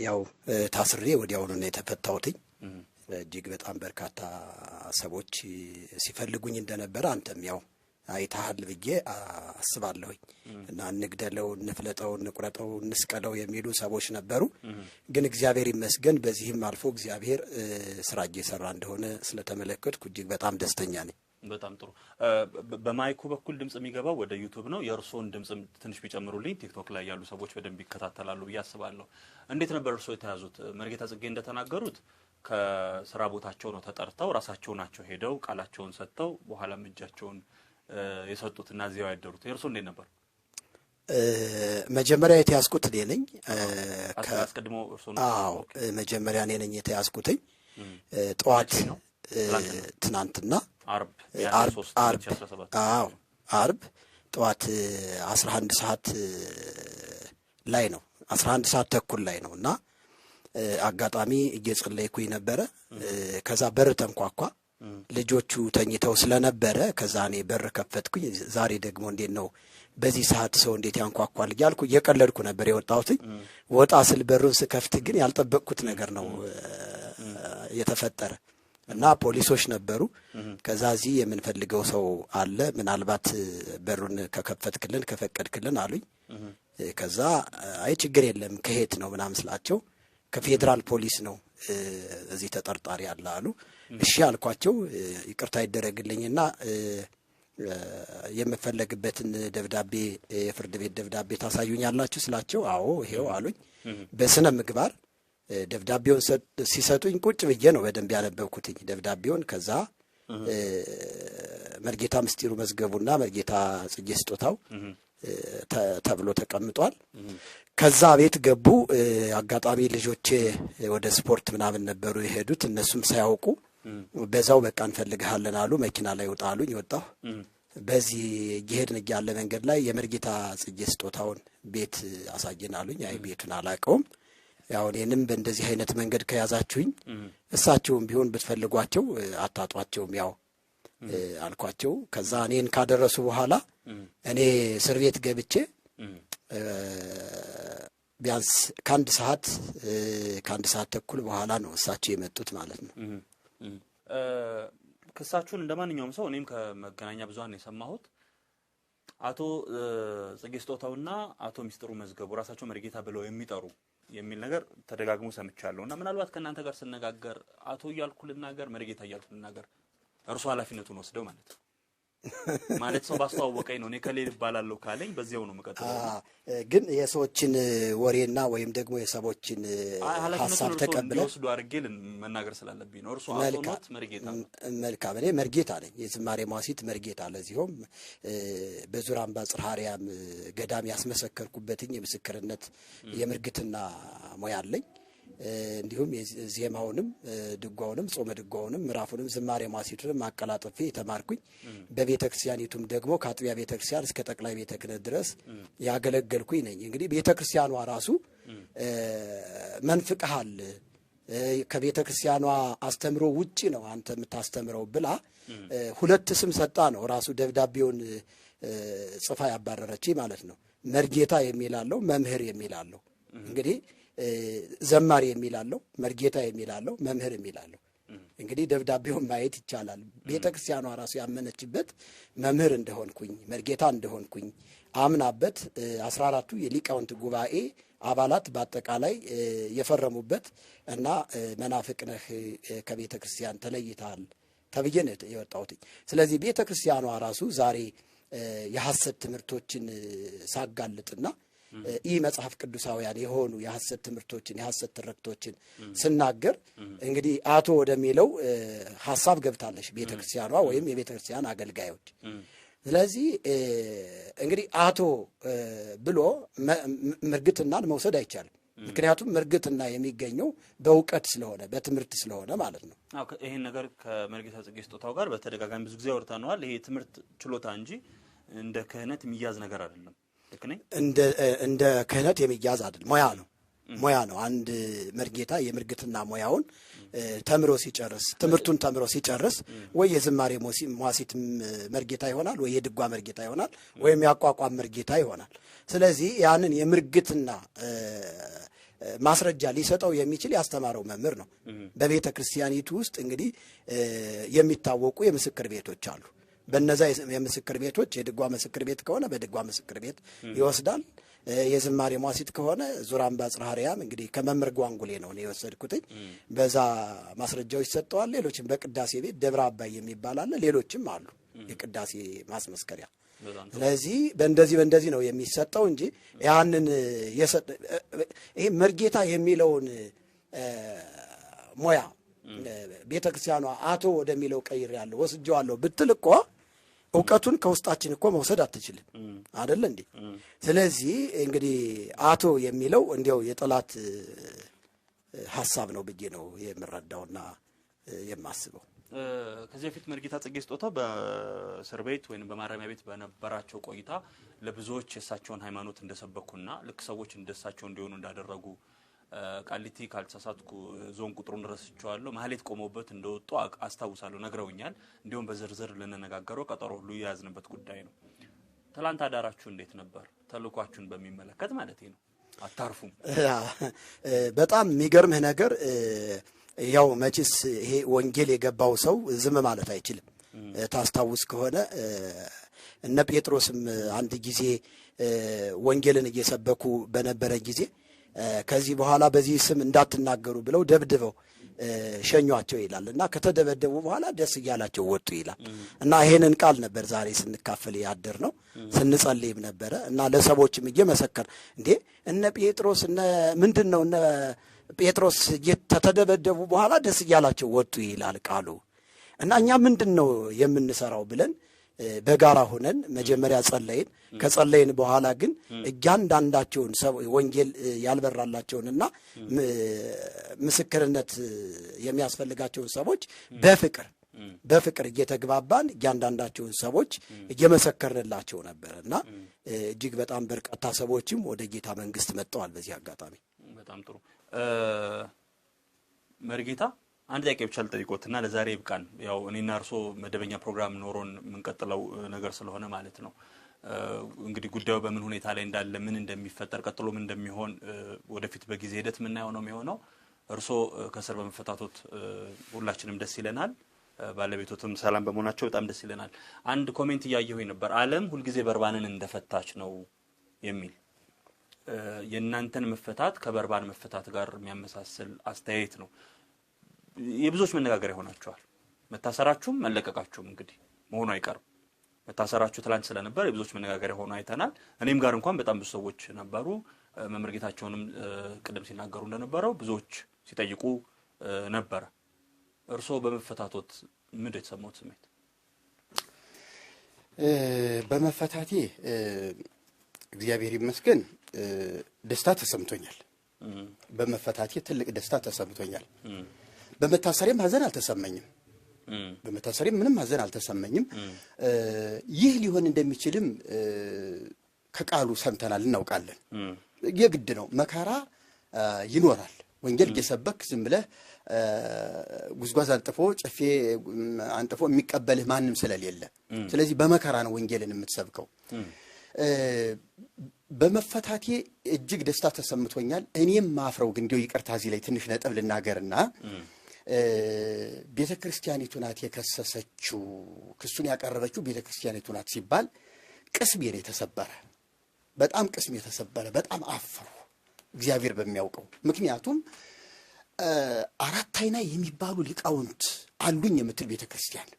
ያው ታስሬ ወዲያውኑ ነው የተፈታሁትኝ። እጅግ በጣም በርካታ ሰዎች ሲፈልጉኝ እንደነበረ አንተም ያው አይተሃል ብዬ አስባለሁኝ። እና እንግደለው፣ እንፍለጠው፣ እንቁረጠው፣ እንስቀለው የሚሉ ሰዎች ነበሩ። ግን እግዚአብሔር ይመስገን በዚህም አልፎ እግዚአብሔር ስራ እየሰራ እንደሆነ ስለተመለከትኩ እጅግ በጣም ደስተኛ ነኝ። በጣም ጥሩ። በማይኩ በኩል ድምጽ የሚገባው ወደ ዩቱብ ነው። የእርስዎን ድምጽ ትንሽ ቢጨምሩልኝ ቲክቶክ ላይ ያሉ ሰዎች በደንብ ይከታተላሉ ብዬ አስባለሁ። እንዴት ነበር እርስዎ የተያዙት? መሪጌታ ጽጌ እንደተናገሩት ከስራ ቦታቸው ነው ተጠርተው ራሳቸው ናቸው ሄደው ቃላቸውን ሰጥተው በኋላም እጃቸውን የሰጡት እና እዚያው ያደሩት። የእርስዎ እንዴት ነበር? መጀመሪያ የተያዝኩት እኔ ነኝ። አስቀድሞ እርስዎ ነው? አዎ፣ መጀመሪያ እኔ ነኝ የተያዝኩትኝ። ጠዋት ትናንትና አርብ። አርብ፣ አዎ፣ አርብ ጠዋት 11 ሰዓት ላይ ነው፣ 11 ሰዓት ተኩል ላይ ነው። እና አጋጣሚ እየጸለይኩኝ ነበረ። ከዛ በር ተንኳኳ። ልጆቹ ተኝተው ስለነበረ ከዛ እኔ በር ከፈትኩኝ። ዛሬ ደግሞ እንዴት ነው በዚህ ሰዓት ሰው እንዴት ያንኳኳል እያልኩ እየቀለድኩ ነበር የወጣሁትኝ። ወጣ ስል በሩን ስከፍት ግን ያልጠበቅኩት ነገር ነው የተፈጠረ እና ፖሊሶች ነበሩ። ከዛ እዚህ የምንፈልገው ሰው አለ፣ ምናልባት በሩን ከከፈትክልን ከፈቀድክልን አሉኝ። ከዛ አይ ችግር የለም፣ ከየት ነው ምናምን ስላቸው ከፌዴራል ፖሊስ ነው፣ እዚህ ተጠርጣሪ አለ አሉ። እሺ አልኳቸው። ይቅርታ ይደረግልኝና የምፈለግበትን ደብዳቤ፣ የፍርድ ቤት ደብዳቤ ታሳዩኛላችሁ ስላቸው አዎ ይሄው አሉኝ። በስነ ምግባር ደብዳቤውን ሲሰጡኝ ቁጭ ብዬ ነው በደንብ ያነበብኩትኝ ደብዳቤውን። ከዛ መርጌታ ምስጢሩ መዝገቡና መርጌታ ጽጌ ስጦታው ተብሎ ተቀምጧል። ከዛ ቤት ገቡ። አጋጣሚ ልጆቼ ወደ ስፖርት ምናምን ነበሩ የሄዱት። እነሱም ሳያውቁ በዛው በቃ እንፈልግሃለን አሉ። መኪና ላይ ውጣ አሉኝ። ወጣሁ። በዚህ እየሄድን እያለ መንገድ ላይ የመርጌታ ጽጌ ስጦታውን ቤት አሳየን አሉኝ። አይ ቤቱን አላውቀውም። ያው እኔንም በእንደዚህ አይነት መንገድ ከያዛችሁኝ እሳቸውም ቢሆን ብትፈልጓቸው አታጧቸውም ያው አልኳቸው። ከዛ እኔን ካደረሱ በኋላ እኔ እስር ቤት ገብቼ ቢያንስ ከ1 ሰዓት ተኩል በኋላ ነው እሳቸው የመጡት ማለት ነው። ክሳችሁን እንደ ማንኛውም ሰው እኔም ከመገናኛ ብዙኃን የሰማሁት አቶ ጽጌ ስጦታውና አቶ ሚስጥሩ መዝገቡ ራሳቸው መሪጌታ ብለው የሚጠሩ የሚል ነገር ተደጋግሞ ሰምቻለሁ። እና ምናልባት ከእናንተ ጋር ስነጋገር አቶ እያልኩ ልናገር፣ መሪጌታ እያልኩ ልናገር፣ እርሱ ኃላፊነቱን ወስደው ማለት ነው። ማለት ሰው ባስተዋወቀኝ ነው፣ እኔ ከሌ እባላለሁ ካለኝ በዚያው ነው የምቀጥለው። ግን የሰዎችን ወሬና ወይም ደግሞ የሰዎችን ሀሳብ ተቀብለ እንዲወስዱ አድርጌ መናገር ስላለብኝ ነው። እርሱ አቶ ኖት፣ መሪጌታ? መልካም፣ እኔ መርጌታ ነኝ። የዝማሬ ሟሲት መርጌታ፣ ለዚሁም በዙር አምባ ጽርሐ አርያም ገዳም ያስመሰከርኩበትኝ የምስክርነት የምርግትና ሙያ አለኝ። እንዲሁም ዜማውንም፣ ድጓውንም፣ ጾመ ድጓውንም፣ ምዕራፉንም፣ ዝማሬ ሟሲቱንም አቀላጥፌ የተማርኩኝ፣ በቤተ ክርስቲያኒቱም ደግሞ ከአጥቢያ ቤተ ክርስቲያን እስከ ጠቅላይ ቤተ ክህነት ድረስ ያገለገልኩኝ ነኝ። እንግዲህ ቤተ ክርስቲያኗ ራሱ መንፍቀሃል፣ ከቤተ ክርስቲያኗ አስተምሮ ውጪ ነው አንተ የምታስተምረው ብላ ሁለት ስም ሰጣ ነው ራሱ ደብዳቤውን ጽፋ ያባረረች ማለት ነው። መርጌታ የሚል አለው፣ መምህር የሚል አለው። እንግዲህ ዘማሪ የሚል አለው፣ መርጌታ የሚል አለው፣ መምህር የሚል አለው። እንግዲህ ደብዳቤውን ማየት ይቻላል። ቤተ ክርስቲያኗ ራሱ ያመነችበት መምህር እንደሆንኩኝ፣ መርጌታ እንደሆንኩኝ አምናበት 14ቱ የሊቃውንት ጉባኤ አባላት በአጠቃላይ የፈረሙበት እና መናፍቅ ነህ፣ ከቤተ ክርስቲያን ተለይተሃል ተብዬ ነው የወጣሁት። ስለዚህ ቤተ ክርስቲያኗ ራሱ ዛሬ የሐሰት ትምህርቶችን ሳጋልጥና ይህ መጽሐፍ ቅዱሳውያን የሆኑ የሐሰት ትምህርቶችን፣ የሐሰት ትርክቶችን ስናገር እንግዲህ አቶ ወደሚለው ሐሳብ ገብታለች ቤተ ክርስቲያኗ ወይም የቤተ ክርስቲያን አገልጋዮች። ስለዚህ እንግዲህ አቶ ብሎ ምርግትናን መውሰድ አይቻልም። ምክንያቱም ምርግትና የሚገኘው በእውቀት ስለሆነ፣ በትምህርት ስለሆነ ማለት ነው። ይሄን ነገር ከመርጌታ ጽጌ ስጦታው ጋር በተደጋጋሚ ብዙ ጊዜ አውርተነዋል። ይሄ ትምህርት ችሎታ እንጂ እንደ ክህነት የሚያዝ ነገር አይደለም። ልክ ነኝ? እንደ ክህነት የሚያዝ አይደለም፣ ሙያ ነው። ሙያ ነው። አንድ መርጌታ የምርግትና ሙያውን ተምሮ ሲጨርስ፣ ትምህርቱን ተምሮ ሲጨርስ ወይ የዝማሬ ሟሲት መርጌታ ይሆናል፣ ወይ የድጓ መርጌታ ይሆናል፣ ወይም የአቋቋም መርጌታ ይሆናል። ስለዚህ ያንን የምርግትና ማስረጃ ሊሰጠው የሚችል ያስተማረው መምህር ነው። በቤተ ክርስቲያኒቱ ውስጥ እንግዲህ የሚታወቁ የምስክር ቤቶች አሉ። በነዛ የምስክር ቤቶች የድጓ ምስክር ቤት ከሆነ በድጓ ምስክር ቤት ይወስዳል። የዝማሬ ሟሲት ከሆነ ዙራምባ ጽርሐ አርያም እንግዲህ ከመምህር ጓንጉሌ ነው እኔ የወሰድኩትኝ። በዛ ማስረጃዎች ይሰጠዋል። ሌሎችም በቅዳሴ ቤት ደብረ አባይ የሚባል አለ። ሌሎችም አሉ የቅዳሴ ማስመስከሪያ። ስለዚህ በእንደዚህ ነው የሚሰጠው እንጂ ያንን ይሄ መርጌታ የሚለውን ሙያ ቤተ ክርስቲያኗ አቶ ወደሚለው ቀይሬያለሁ ወስጄዋለሁ ብትል እኮ እውቀቱን ከውስጣችን እኮ መውሰድ አትችልም፣ አይደለ እንዴ? ስለዚህ እንግዲህ አቶ የሚለው እንዲያው የጠላት ሀሳብ ነው ብዬ ነው የምረዳውና የማስበው። ከዚህ በፊት መርጌታ ጽጌ ስጦታው በእስር ቤት ወይም በማረሚያ ቤት በነበራቸው ቆይታ ለብዙዎች የእሳቸውን ሃይማኖት እንደሰበኩና ልክ ሰዎች እንደሳቸው እንዲሆኑ እንዳደረጉ፣ ቃሊቲ ካልተሳሳትኩ ዞን ቁጥሩን ረስቼዋለሁ፣ ማህሌት ቆመውበት እንደወጡ አስታውሳለሁ፣ ነግረውኛል። እንዲሁም በዝርዝር ልንነጋገረው ቀጠሮ ሁሉ የያዝንበት ጉዳይ ነው። ትላንት አዳራችሁ እንዴት ነበር? ተልኳችሁን በሚመለከት ማለት ነው። አታርፉም? በጣም የሚገርምህ ነገር ያው መቼስ ይሄ ወንጌል የገባው ሰው ዝም ማለት አይችልም። ታስታውስ ከሆነ እነ ጴጥሮስም አንድ ጊዜ ወንጌልን እየሰበኩ በነበረ ጊዜ ከዚህ በኋላ በዚህ ስም እንዳትናገሩ ብለው ደብድበው ሸኟቸው ይላል እና ከተደበደቡ በኋላ ደስ እያላቸው ወጡ ይላል። እና ይሄንን ቃል ነበር ዛሬ ስንካፈል ያደር ነው፣ ስንጸልይም ነበረ እና ለሰዎችም እየመሰከር እንዴ እነ ጴጥሮስ እነ ምንድን ነው እነ ጴጥሮስ ከተደበደቡ በኋላ ደስ እያላቸው ወጡ ይላል ቃሉ። እና እኛ ምንድን ነው የምንሰራው ብለን በጋራ ሆነን መጀመሪያ ጸለይን። ከጸለይን በኋላ ግን እያንዳንዳቸውን ወንጌል ያልበራላቸውንና ምስክርነት የሚያስፈልጋቸውን ሰዎች በፍቅር እየተግባባን እያንዳንዳቸውን ሰዎች እየመሰከርንላቸው ነበር እና እጅግ በጣም በርካታ ሰዎችም ወደ ጌታ መንግስት መጥተዋል። በዚህ አጋጣሚ በጣም ጥሩ መርጌታ፣ አንድ ጥያቄ ብቻ ልጠይቆትና ለዛሬ ይብቃን። ያው እኔና እርሶ መደበኛ ፕሮግራም ኖሮን የምንቀጥለው ነገር ስለሆነ ማለት ነው። እንግዲህ ጉዳዩ በምን ሁኔታ ላይ እንዳለ፣ ምን እንደሚፈጠር፣ ቀጥሎ ምን እንደሚሆን ወደፊት በጊዜ ሂደት የምናየው ነው የሚሆነው። እርሶ ከእስር በመፈታቶት ሁላችንም ደስ ይለናል። ባለቤቶትም ሰላም በመሆናቸው በጣም ደስ ይለናል። አንድ comment እያየሁኝ ነበር። ዓለም ሁልጊዜ በርባንን እንደፈታች ነው የሚል፣ የእናንተን መፈታት ከበርባን መፈታት ጋር የሚያመሳስል አስተያየት ነው። የብዙዎች መነጋገሪያ ሆናችኋል። መታሰራችሁም መለቀቃችሁም እንግዲህ መሆኑ አይቀርም። መታሰራችሁ ትላንት ስለነበር የብዙዎች መነጋገሪያ ሆኖ አይተናል። እኔም ጋር እንኳን በጣም ብዙ ሰዎች ነበሩ። መምህር ጌታቸውንም ቅድም ሲናገሩ እንደነበረው ብዙዎች ሲጠይቁ ነበረ። እርስዎ በመፈታቶት ምንድን የተሰማዎት ስሜት? በመፈታቴ እግዚአብሔር ይመስገን ደስታ ተሰምቶኛል። በመፈታቴ ትልቅ ደስታ ተሰምቶኛል። በመታሰሬም ሐዘን አልተሰማኝም። በመታሰሬም ምንም ሐዘን አልተሰማኝም። ይህ ሊሆን እንደሚችልም ከቃሉ ሰምተናል፣ እናውቃለን። የግድ ነው፣ መከራ ይኖራል። ወንጌል እየሰበክ ዝም ብለህ ጉዝጓዝ አንጥፎ ጨፌ አንጥፎ የሚቀበልህ ማንም ስለሌለ፣ ስለዚህ በመከራ ነው ወንጌልን የምትሰብከው። በመፈታቴ እጅግ ደስታ ተሰምቶኛል። እኔም ማፍረው ግን እንዲያው ይቅርታ እዚህ ላይ ትንሽ ነጥብ ልናገርና ቤተ ክርስቲያኒቱ ናት የከሰሰችው፣ ክሱን ያቀረበችው ቤተ ክርስቲያኒቱ ናት ሲባል ቅስሜ ነው የተሰበረ። በጣም ቅስሜ የተሰበረ፣ በጣም አፈሩ እግዚአብሔር በሚያውቀው። ምክንያቱም አራት አይና የሚባሉ ሊቃውንት አሉኝ የምትል ቤተ ክርስቲያን፣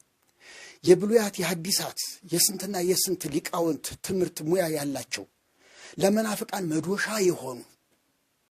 የብሉያት የሐዲሳት የስንትና የስንት ሊቃውንት ትምህርት ሙያ ያላቸው፣ ለመናፍቃን መዶሻ የሆኑ